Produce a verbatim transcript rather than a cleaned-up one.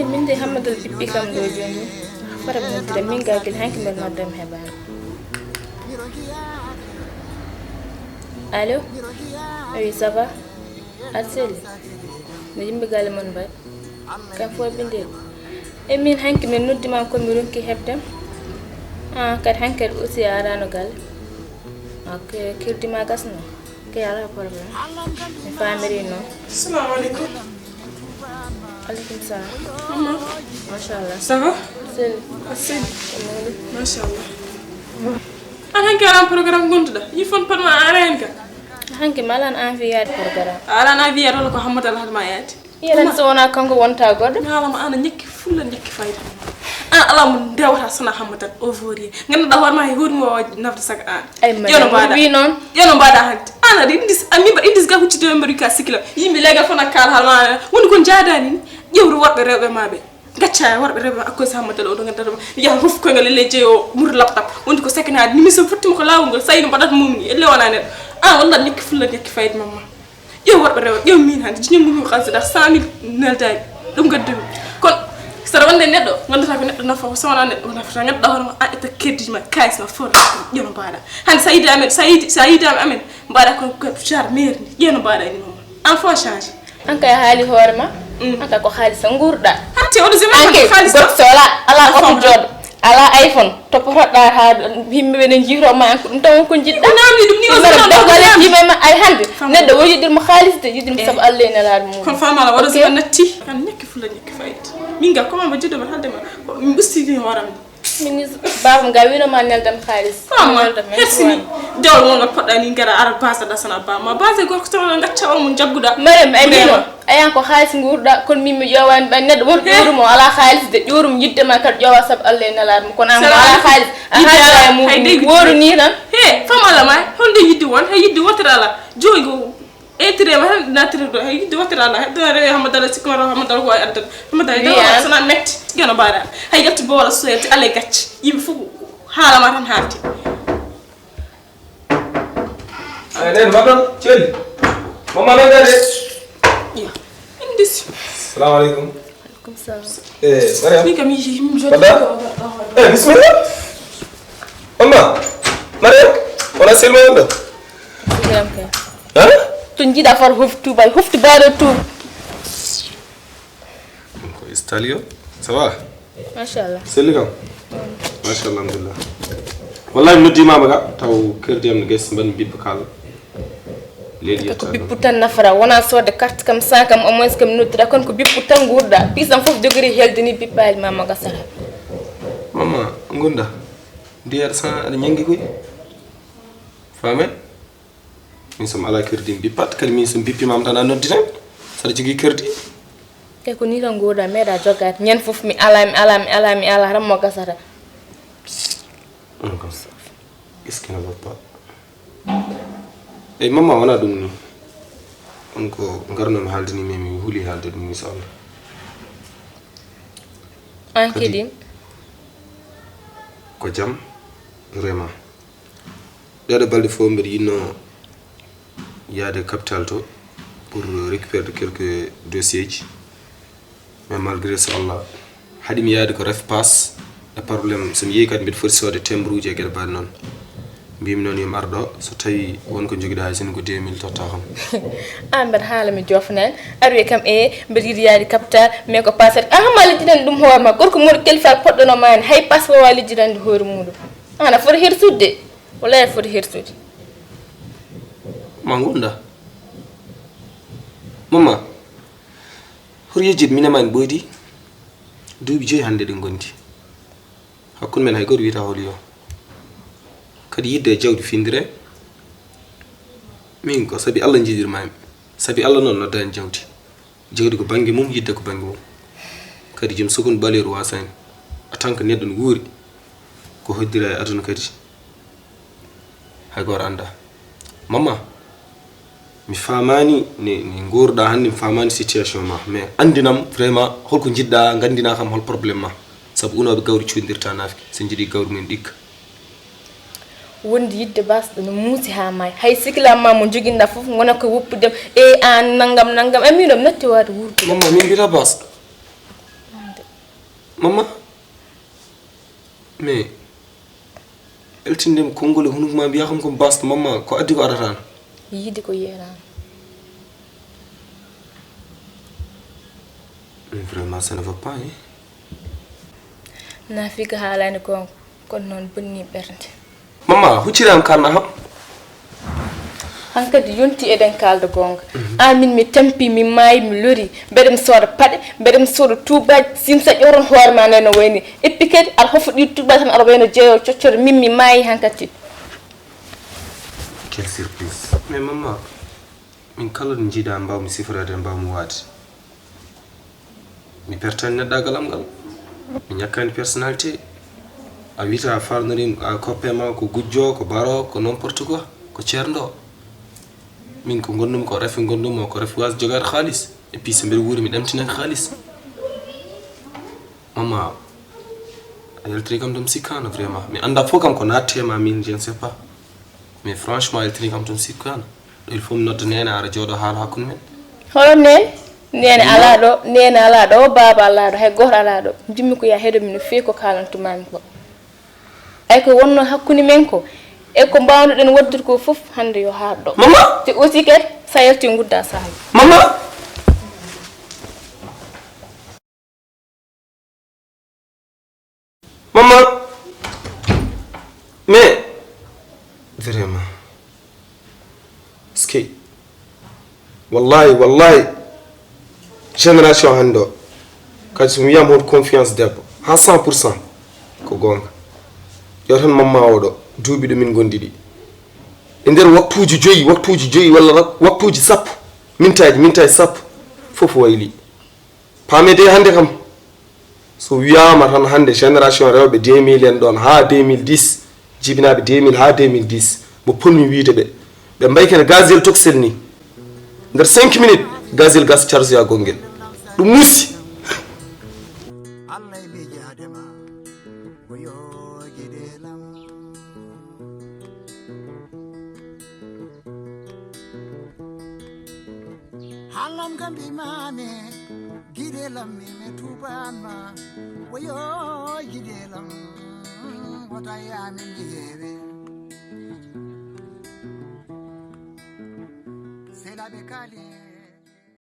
Min de Hammadal ɓiɓɓi kam ɗo jooni. Fara ɓe noddira min ga gila hanki mbeɗa nodda mi heɓaani. Allo? Oui, ça va? Aɗa selli? No yimɓe galle mon mbaɗi? Kam fof ɓinndel. E min hanki min noddi ma ko mi ronki heɓde. Ah, kadi hanki kadi aussi a arano galle. Ok, kirdi ma gasno. Ok, alaa problème. Mi famiri noon. Assalamu alaikum. Alaikum salam. Maman. Machallah. Ça va? Sel. Sel. Machallah. An hanki alan programme gonduɗa? Yi fon pat ma ara hen ka? Hanki malan envie yaade programme. Alan envie yaade wala ko Hammata Alhad ma yaade? Yeren so wona kanko wonta goɗɗo. Ñaalama an a ñakki fulla ñakki fayda. An ala mo ndewata sona Hammata o vorier. Ganduɗa hoore ma hay hoore mo wawa nafde saga an. Ay ma. Ƴeewno mbaɗa wi noon. Ƴeewno mbaɗa hande. An aɗa indi a mimba indi ga huccide mbaɗi ka sikila. Yimɓe legal fona kala halma woni ko jaadani ni. Ƴewru worɓe rewɓe ma ɓe. Gacca worɓe rewɓe ma akkoy sa Hammata o ɗo ganduɗa ɗo. Yaha hof koyngal e leydi o mur laptop. Woni ko sekene ha nimi so fottimo ko lawol ngol sayno mbaɗat mum ni. Elle wona neɗɗo. An walla ñakki fulla ñakki fayda mamma. Ƴeew worɓe rewɓe ƴeew min hannde jiñol mum ko xalsida cent mille neldani ɗum gaddumi. Kono saɗa wonde neɗɗo ngandata ko neɗɗo nafa so wona neɗɗo nafata ganduɗa hoore ma a etta keddiji ma kayis ma fof ƴeew no mbaɗa. Hannde sa yidi amen sa yidi sa yidama amen mbaɗa ko ko jar maire ni ƴeew no mbaɗa ni mamma. An fof change. An kay haali hoore ma. An kay ko haalisa nguurɗa. Hatti oɗo zaman hatti haalisa goɗɗo so ala ala oto jooɗo. Ala iPhone to potoɗa ha yimɓe ɓe ne jiiro ma ko ɗum taw ko jiɗɗa. Ko namdi ɗum ni o zaman ɗo ko lejji ma ay hande neɗɗo o yiɗir mo haalis de yiɗir mo sabu Allah e nelaɗo mum. Kon famala waɗa zaman natti an ñakki fulla ñakki fayda. Min ga koma mo jiɗɗo ma halde ma ko mi ɓustini hooram ni. Min baba ga wino ma neldam haalis. Fama hersini dewal mo ngal poɗɗa ni gara ara basa dasana ba ma basa gorko taw gacca o mo jagguɗa. Marem ay mino. Ayan ko haalis nguurɗa kono min mi ƴoowani ɓay neɗɗo woto ƴoorumo ala haalis de ƴoorum yidde ma kadi ƴoowa sabu Allah e nelaɗo mum kono an mo ala haalis a haala e mum wooru ni tan. He fam ala ma honde yidde won he yidde wotere ala joyi go intérêt ma tan nattiri ɗo he yidde wotere ala heddo rewe hamadala sikma rewe hamadala ko wawi addata hamadala dala sona metti geno mbaɗa hay yaltu bo wala soyalti ala e gacce yimɓe fof haalama tan haalti. Ay nen madam celi mama men gade. Indis. Salamu alaikum. Alaikum salam. Eh, Mariam. Ni kam yiji him jodi. Bada. Eh, bismillah. Mama. Mariam. Wala selma wala. Siram kay. Hein? To jiɗa far hoftu bay hoftu baɗo tu. Ko Stalio. Ça va? Machallah. Selli kam? Machallah, alhamdulillah. Wallahi mi noddimama ga taw kerdi am no ges mban bippa kala. Leydi ko yetta bippu tan nafra wona sodde carte kam sa kam au moins kam noddira kon ko bippu tan gurda pisam fof jogori helde ni bippali mama ga sara. Mama gunda ndi aɗa sa aɗa ñangi koy. Fame. Min somi ala kerdi mi bippat kadi min somi bippimam tan a noddi tan saɗa jogui kerdi. Te ko ni tan goda meeɗa jogade ñande foof mi ala mi ala mi ala mi ala tan mo gasata. Ɗum kam eskina bappa. Eyi mamma wona ɗum ni. On ko garnomi haaldini mi mi huuli haalde ɗum inchallah. An kadi ko jam vraiment. Ɗeɗo balɗe fof mbeɗa yinno yaade capital to pour récupérer de quelques dossier ji. Mais malgré so allah haɗimi yaade ko ref passe e problème somi yeehi kadi mbeɗa foti sode timbre uji e geɗe mbaɗe noon. Mbimi noon yomi ar ɗo so tawi won ko jogiɗa hay sino ko deux mille totta kam. An mbeɗa haala mi jofnani aɗa wiya kam e mbeɗa yiɗi yaade capital mais ko passe aha ma lijjitani ɗum hoore ma gorko moɗo kelifal poɗɗono mani hay passe wawa lijjitande hoore muɗum. An a foti hersude de. Wallay a foti hersude. Ma ngonda. Mama. Hor yejjid minema en ɓoydi. Duuɓi joyi hannde ɗi ngondi. Hakkunde men hay goto wiyata holi yo. Kadi yidde e jawdi findire. Min ko sabi allah jiidirmami. Sabi allah noon noddani jawdi. Jawdi ko bannge mum yidde ko bannge mum. Kadi joom sukun ɓaleeru wasani. En tant que neɗɗo no wuuri ko hoddira e aduna kadi. Hay goto anda. Mama. Mi famani ne ne goruɗa hande mi famani situation ma mais andinam vraiment holko jiɗɗa gandina kam hol problème ma. Sabu unoɓe gawri cuɗirta nafki so jiiɗi gawri mumen ɗigga. Wondi yidde basɗo no muusi ha maayi hay sikilam ma mo joginɗa foof gona ko woppudem e an nanngam nanngam e min ɗo mi natti wawde wuurdude. Mamma min mbiyata basɗo. Mama, mais eltindem konngol e hunuko ma, mbiya kam ko basta. Mama, ko addi ko arata? Yiide ko yeeraani. Mais vraiment, ça ne va pas, hein? Nafiika haalaani goonga, kono noon bonni ɓernde. Mama, hucciraam kalna ham. Hankadi yonti eɗen kaalda goonga. Amin mi tampi, mi maayi, mi lori. Mbeɗa mi sooda paɗe, mbeɗa mi sooda tuubaaji, sinsa ƴoron hoore ma nde no wayni. Eppi kadi aɗa hofo ɗi tuubaaji tan aɗa wayno jeeyo coccoɗo, min mi maayi hankadi. Quelle surprise. Mais mama, min kala ɗo njiiɗa mbawmi sifirade, mbawmi waade. Mi pertani neɗɗagal am ngal. Mi ñakkani personnalité. A wiyta a farnori a copain ma ko gujjo, ko baro, ko n'importe quoi, ko ceerndo. Min ko ngondumi ko rafi ngondumi o, ko rafi waas jogaade xaalis. Et puis so mbeɗa wuuri mi ɗamtinaki xaalis. Mama, a yaltiri kam ɗum sikkano vraiment. Mi annda fof kam ko natte ma min, je ne sais pas. Mais franchement, a yaltiri kam ɗum sikkano. Ɗo il faut mi nodda neene ara jooɗo haala hakkunde men. Hoɗon neene? Neene alaa ɗo, neene alaa ɗo, baaba alaa ɗo, hay gooto alaa ɗo. Njimmi ko yaa heɗo mi no feewi ko kaalantumami ko. Ay ko wonno hakkunde men ko, e ko mbawnuɗen waɗdude ko fof hannde yo haaɗ ɗo. Mama! Te aussi kadi, sa yalti ngudda sahal. Mama! Mama! Mais, vraiment. Eskey. Wallahi, wallahi. Génération hannde o. Kadi so mi wiyama hol confiance debbo. Ha cent pour cent. Ko goonga. Yo tan mamma oɗo. Duuɓi ɗo min gondi ɗi. E nder waktuuji joyi, waktuuji joyi walla ra-, waktuuji sappo. Mintaaji, mintaaji sappo. Fof wayli. Paamede hannde kam, so wiyaama tan hannde génération rewɓe deux mille en ɗoon haa deux mille dix, jibinaaɓe deux mille haa deux mille dix, mbo potmi wiyde ɓe, ɓe mbayi kene gazelle toksel ni. Nder cinq minutes, gazelle gas charge a gonngel. Ɗum muusi. Haalam ka mbimami, giɗelam mi mi tubanma. Woyo giɗelam, wota yami mi heewe. Selaɓe kali.